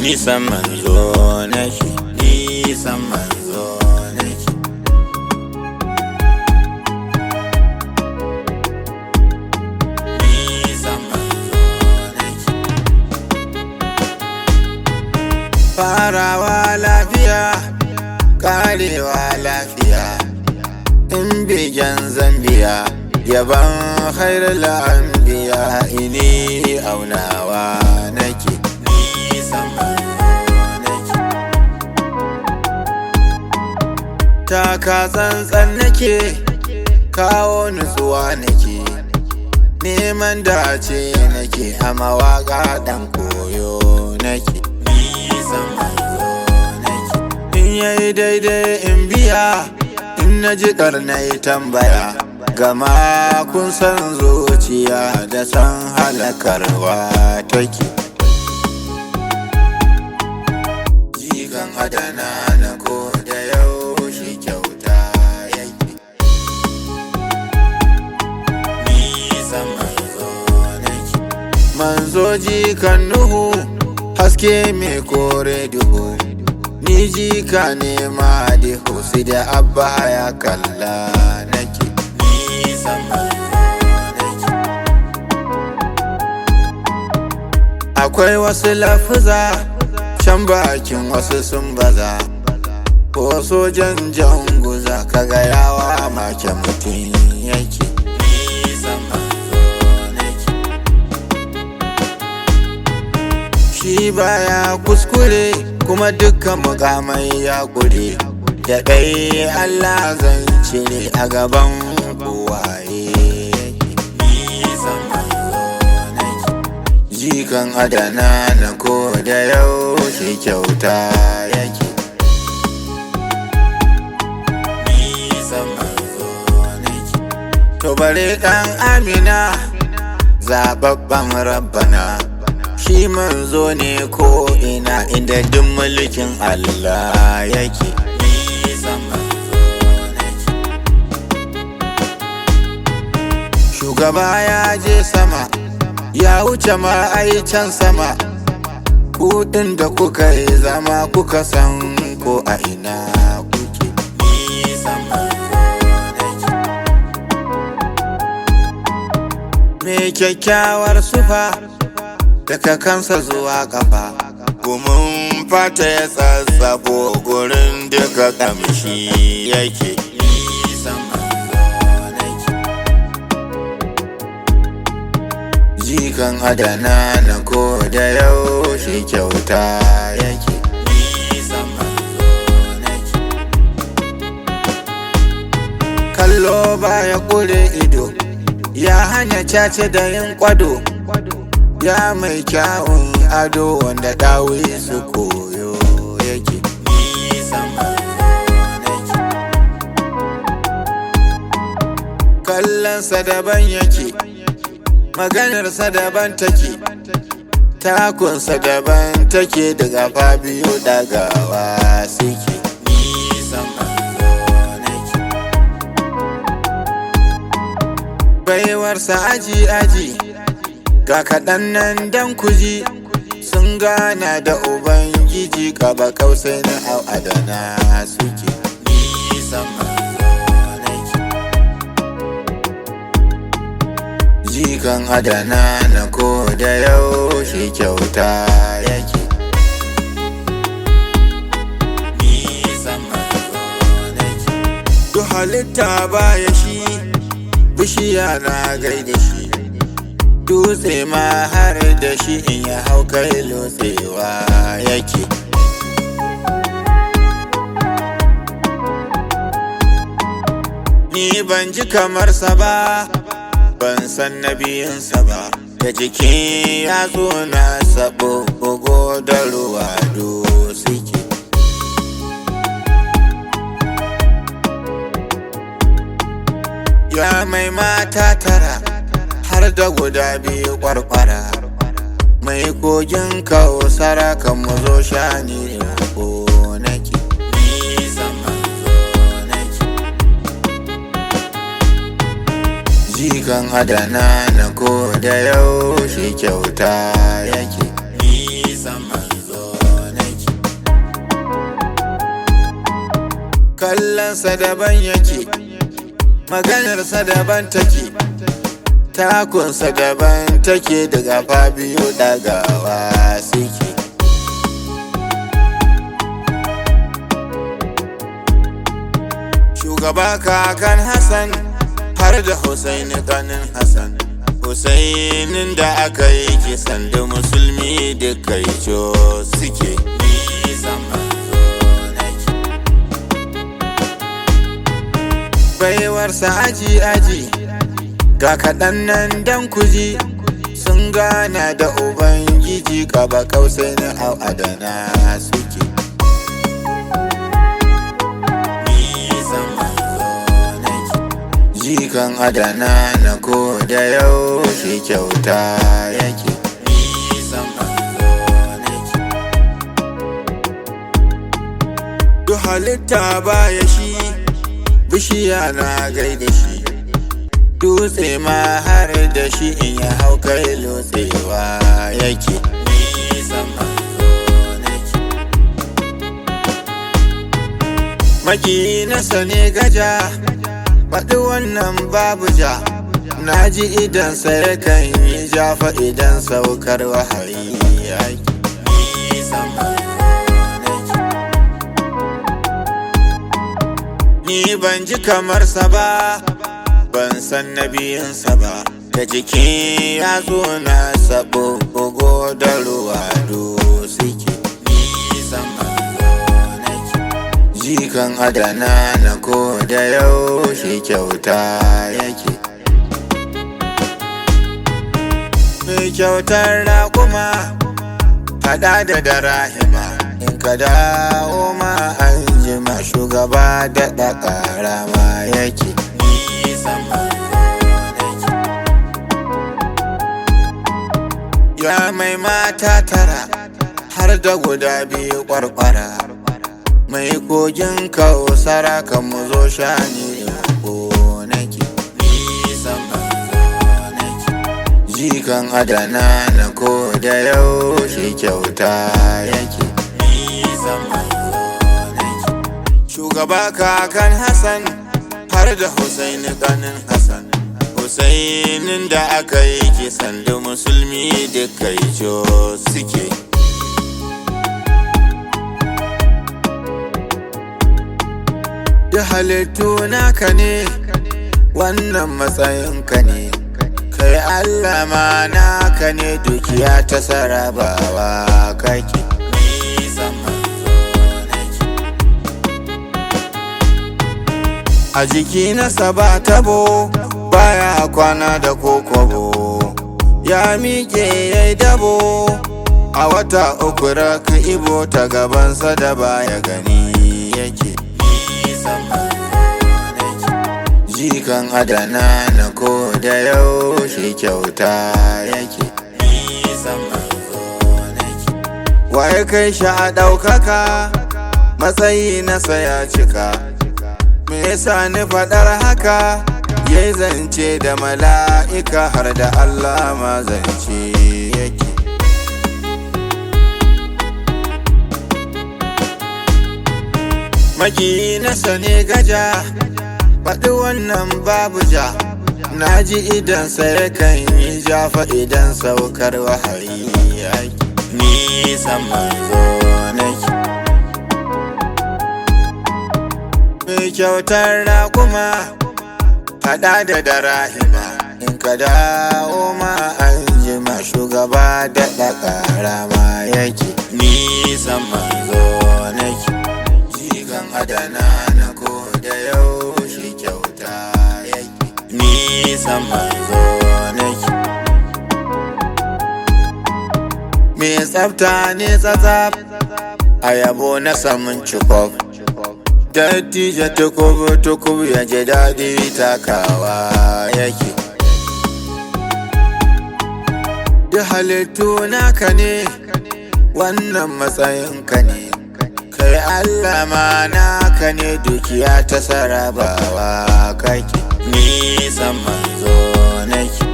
Nisan manzo nake, nisan manzo nake. Nisan manzo nake. Farawa lafiya, karewa lafiya. In bigen zambiya, yaban khairul anbiya ini aunawa nake. Nisan manzo nake. Taka tsantsan nake, kawo nutsuwa nake, neman dace nake, a mawaƙa ɗan koyo nake. Nisan manzo nake. In yayi daidai in biya, in na ji na yi tambaya, gama kun san zuciya da san halakarwa take. Jikan adana na ko da yaushe kyauta yake. Nisan manzo nake. Manzo jikan Nuhu, haske mai kore duhu. Ni jika ne ma da da abba ya kalla nake. Nisan manzo nake. Akwai wasu lafuza can bakin wasu sun baza. Ko sojan janguza kaga yawa make mutum yake. Nisan manzo nake. Shi baya kuskure kuma dukkan mukamai ya kure. Da ɗai Allah zan cire a gaban kowaye yake. Nisan manzo nake. Jikan adana na ko da yaushe kyauta yake. Nisan manzo nake. To bare ɗan Amina, zababban Rabbana. Shi manzo ne ko ina inda duk mulkin Allah yake. Nisan manzo nake. Shugaba ya je sama, ya wuce ma ai can sama. Kuɗin da kuka yi zama kuka san ko a ina kuke. Nisan manzo nake. Mai kyakkyawar sufa daga kansa zuwa kafa. Gumin fata ya tsatsafo gurin duka kamshi yake. Nisan manzo nake. Jikan adana na ko da yaushe kyauta yake. Nisan manzo nake. Kallo baya kure ido, ya hana caca da yin kwado. Ya mai kyawun ado wanda dawi su koyo yake. Nisan manzo nake. Kallonsa daban yake, maganarsa daban take, takunsa daban take daga Fabiyo dagawa suke. Nisan manzo nake. Baiwarsa aji aji, ga kaɗan nan dan kuji, sun gana da Ubangiji kaba kausai na au adana suke. Nisan manzo nake. Jikan adana na ko da yaushe kyauta yake. Nisan manzo nake. Duk halitta baya shi, bishiya na gaida shi. Dutse ma har da shi in ya hau kai lotsewa yake. Ni ban ji kamar sa ba, ban san nabiyinsa ba, da jiki ya na sabo bugo da ruwa do suke. Ya mai mata tara, har da guda biyu kwarkwara. Mai kogin kausara kan mu zo shani ko nake. Nisan manzo nake. Jikan adana na ko da yaushe kyauta yake. Nisan manzo Kallonsa daban yake, maganarsa daban take, takunsa daban take, daga Fabiyo dagawa suke. Shugaba kakan Hassan har da Husaini kanin Hassan, Husainin da aka yi kisan da musulmi duka yi suke. Nisan manzo nake. Baiwarsa aji aji, ga kaɗan nan dan kuji, sun gana da Ubangiji, kaba kausai na au adana suke. Nisan manzo nake. Jikan adana na ko da yaushe kyauta yake. Nisan manzo nake. Duk halitta baya shi, bishiya na gaida shi, dutse ma har da shi, in ya hau kai lotsewa yake. Nisan manzo nake. Maki nasa ne gaja, faɗi wannan babu ja, na ji idansa yakan yi jafa idan saukar wahayi yake. Nisan manzo nake. Ni ban ji kamarsa ba, ban san nabiyinsa ba, da jiki ya zo na sabo bugo da ruwa do suke. Nisan manzo nake. Jikan adana na ko da yaushe kyauta yake. Mai kyautar raƙuma, haɗa da darahima, in ka dawo ma an jima, shugaba daɗa ƙara ma yake. Nisan manzo nake. Ya mai mata tara, har da guda biyu ƙwarƙwara, mai kogin kausara, kan mu zo shani ko nake. Nisan manzo nake. Jikan adana na ko da yaushe kyauta yake. Nisan manzo nake. Shugaba kakan Hassan har da Husaini kanin Hassan, Husainin da aka yi kisan da musulmi duka yi suke. Da halittu naka ne, wannan matsayinka ne, kai Allah ma naka ne, dukiya ta sarabawa kake. Nisan manzo nake. A jiki nasa ba tabo, baya kwana da kokobo, ya miƙe yayi dabo, a wata uku raka ibo ta gabansa da baya gani yake. Nisan manzo nake. Jikan adana na ko da yaushe kyauta yake. Nisan manzo nake. Waye kai shi a ɗaukaka, matsayi nasa ya cika. Me yasa ni faɗar haka? Yayi zance da mala'ika, har da Allah ma zance yake. Maki nasa ne gaja, faɗi wannan babu ja, na ji idansa yakan yi jafa idan saukar wahayi yake. Nisan manzo nake. Mai kyautar raƙuma, haɗa da darahima, in ka dawo ma an jima, shugaba daɗa ƙara ma yake. Nisan manzo nake. Jikan adana na ko da yaushe kyauta yake. Nisan manzo nake. Mai tsafta ne tsatsaf, a yabo na samun cikof. Dattijo tukubu tukubu, ya ji daɗi takawa yake. Duk halittu naka ne, wannan matsayinka ne, kai Allah ma naka ne, dukiya ta sarabawa kake. Nisan manzo nake.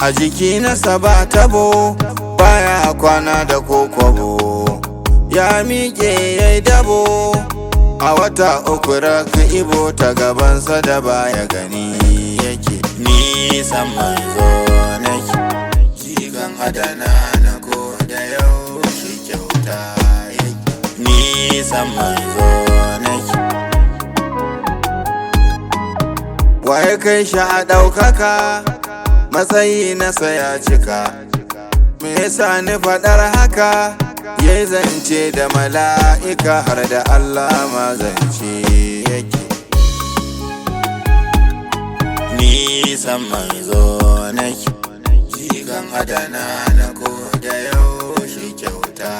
A jiki nasa ba tabo, baya kwana da kokobo, Ya miƙe ya yi dabo a wata 3 raka ibo ta gabansa da baya gani yake. Nisan manzo nake, jikan adana na ko da yaushe kyauta yake. Nisan manzo nake. Waye kai shi a ɗaukaka, matsayi nasa ya cika. Me yasa ni faɗar haka? Ya zance da mala'ika har da Allah ma zance yake. Nisan manzo nake, jikan adana na ko da yaushe kyauta.